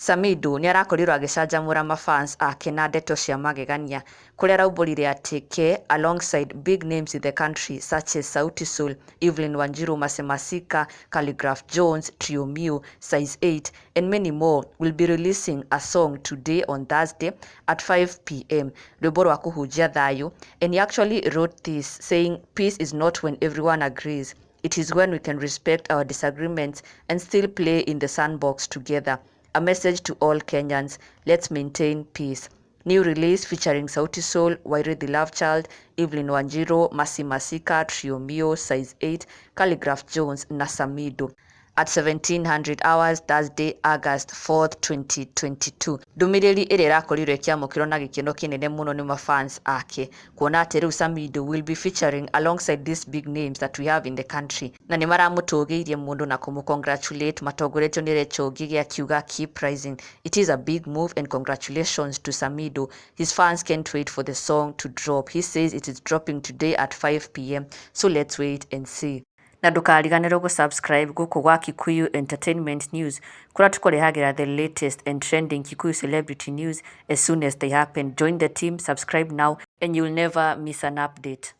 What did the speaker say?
Samidoh nĩarakorirwo agĩcanjamũra mafans ake na ndeto cia magegania kũrĩa araumbũrire atĩ ke alongside big names in the country such as Sauti Sol, Evelyn Wanjiru, Mercy Masika, Khaligraph Jones, Trio Mio, Size 8 and many more will be releasing a song today on Thursday at 5 p.m., rwĩmbo rwa kũhunjia thayũ. And he actually wrote this saying, "Peace is not when everyone agrees. It is when we can respect our disagreements and still play in the sandbox together. A message to all Kenyans: let's maintain peace." New release featuring Sauti Sol, Wyre the Love Child, Evelyn Wanjiru, Mercy Masika, Trio Mio, Size 8, Khaligraph Jones na Samidoh at 1700 hours, Thursday, August 4th, 2022. Ndũmĩrĩri ĩrĩa ĩrakorirwo ĩkĩamũkĩrwo na gĩkeno kĩnene mũno nĩ mafans ake, kuona atĩ rĩu Samidoh will be featuring alongside these big names that we have in the country, na nĩ maramũtũgĩirie mũno na kũmũ-congratulate matongoretio nĩ Rachel Ngige akiuga, "Keep rising. It is a big move and congratulations to Samidoh. His fans can't wait for the song to drop. He says it is dropping today at 5 p.m., so let's wait and see." Na ndũkariganĩrwo gũ-subscribe gũkũ gwa Kikuyu Entertainment News, kũrĩa tũkũrehagĩra the latest and trending Kikuyu celebrity news as soon as they happen. Join the team, subscribe now and you'll never miss an update.